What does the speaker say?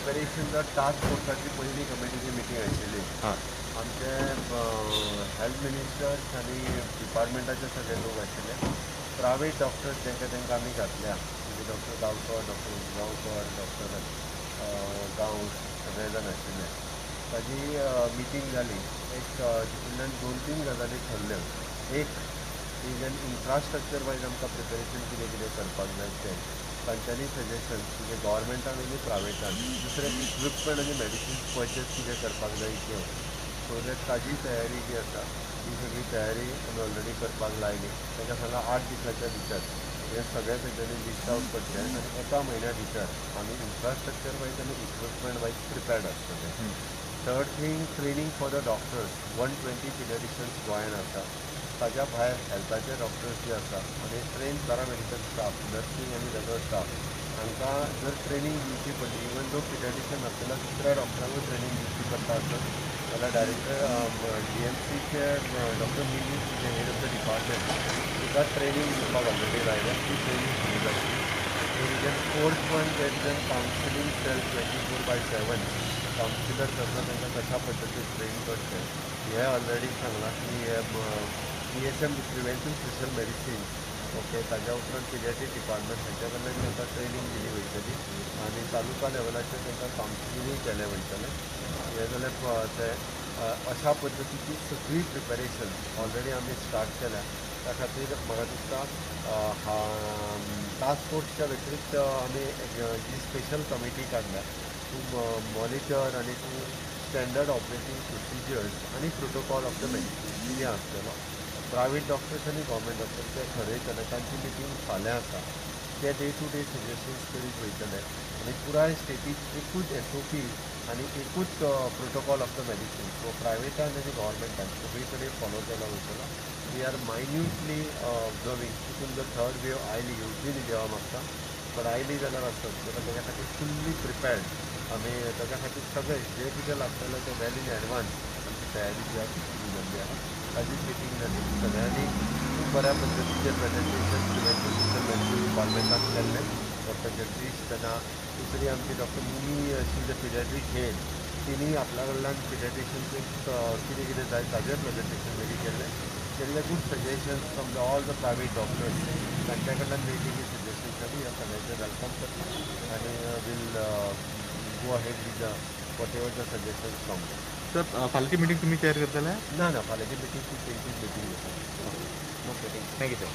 Preparation task फोर्साची पयली कमिटीची meeting आशिल्ली. आमचे हेल्थ मिनिस्टर्स आनी डिपार्टमेंटाचे सगळे लोक आशिल्ले. प्रायवेट डॉक्टर्स जेंका तांकां आमी घातल्या, म्हणजे doctor Gaonkar, doctor Gaonkar, doctor Gawas सगळे जाण आशिल्ले. ताजी मिटींग जाली. एक तितूंतल्यान 2-3 गजाली ठरल्यो. एक की जेन्ना इन्फ्रास्ट्रक्चर वायज आमकां प्रिपेरेशन कितें कितें करपाक जाय तें तांच्यांनी सजेशन, म्हणजे गव्हर्मेंटान आनी प्रायवेटान. दुसरें इक्विपमेंट आनी मेडिसिन्स पर्चेस कितें करपाक जाय त्यो, सो that ताजी तयारी जी आसा ती सगळी तयारी आमी ऑलरेडी करपाक लायली. तांकां सांगलां 8 दिसाच्या भितर हें सगळें तेंच्यांनी लिस्ट आवट करचें आनी एका म्हयन्या भितर आमी इन्फ्रास्ट्रक्चर वायज आनी इक्विपमेंट वायज प्रिपेर्ड आसतले. Third thing, training for the doctors. 120 paediatricians गोंयान आसा, ताज्या भायर हेल्थाचे डॉक्टर्स जे आसा आनी ट्रेन पॅरामेडिकल स्टाफ, नर्सींग आनी वेगळो स्टाफ हांकां जर ट्रेनींग दिवची पडली, इवन दो पिडियाट्रिशियन नासल्यार दुसऱ्या डॉक्टरांकूय ट्रेनींग दिवची पडटा आसत जाल्यार डायरेक्टर DMCचे डॉक्टर मिनी जे हेड ऑफ the department तिका ट्रेनींग दिवपाक ऑलरेडी लायल्या, ती ट्रेनींग सुरू जातली. Fourth one, there is an counselling cell 24/7. Counsellors आसा तांकां कशा पद्दतीन ट्रेन करचें हें ऑलरेडी सांगलां की हे PSM preventive social medicine, okay, ताज्या उपरांत पिडियाट्रीक डिपार्टमेंट हांच्या कडल्यान तांकां ट्रेनींग दिली वयतली आनी तालुका लेवलाचेर तांकां कावन्सिलिंगूय केलें वयतलें. हें जालें तें. अशा पद्दतीची सगळी प्रिपेरेशन ऑलरेडी आमी स्टार्ट केल्या. त्या खातीर म्हाका दिसता टास्क फोर्सच्या व्यतिरिक्त आमी जी स्पेशल कमिटी काडल्या टू मॉनिटर आनी टू स्टँडर्ड ऑपरेटींग प्रोसिजर्स आनी प्रोटोकॉल ऑफ the medicine कितें आसतलो. प्रायवेट डॉक्टर्स आनी गव्हर्मेंट डॉक्टर्स ते ठरयतले. तांची मिटींग फाल्यां आसा. ते डे टू डे सजेशन्स करीत वयतले आनी पुराय स्टेटीक एकूच SOP आनी एकूच protocol of the medicine, so प्रायवेटान आनी गव्हर्मेंटान सगळी कडेन फॉलो केलो वयतलो. We are minutely observing. तितून जर थर्ड वेव आयली, येवची न्ही देवा मागता, बट आयली जाल्यार आसत जाल्यार ताज्या खातीर फुल्ली प्रिपेर्ड आमी. ताज्या खातीर सगळें जें कितें लागतलें तें वेल इन एडवान्स आमची तयारी जी आसा ती सुरू जाल्ली आसा. ताजीच मिटींग जाली. सगळ्यांनी खूब बऱ्या पद्दतीचें प्रेजेंटेशन प्रिवेंटीव सोशल मेडिसीन डिपार्टमेंटान केल्लें. डॉक्टर जगदीश, तेन्ना दुसरी आमची doctor Muni, she is a paediatric head, तिणी आपल्या कडल्यान पिडियाट्रिशियन्स कितें कितें जाय ताजें प्रेजेंटेशन रेडी केल्लें. केल्ले good suggestions from the all the private doctors, तांच्या कडल्यान मेळटली सजेशन्स आमी ह्या सगळ्यांचें welcome करता आनी we'll go ahead with the whatever the suggestions from them. Sir, फाल्यांची मिटींग तुमी चेअर करतले? ना ना, फाल्यांची मिटींग ती तेंचीच मिटींग आसा. Okay, thank you sir.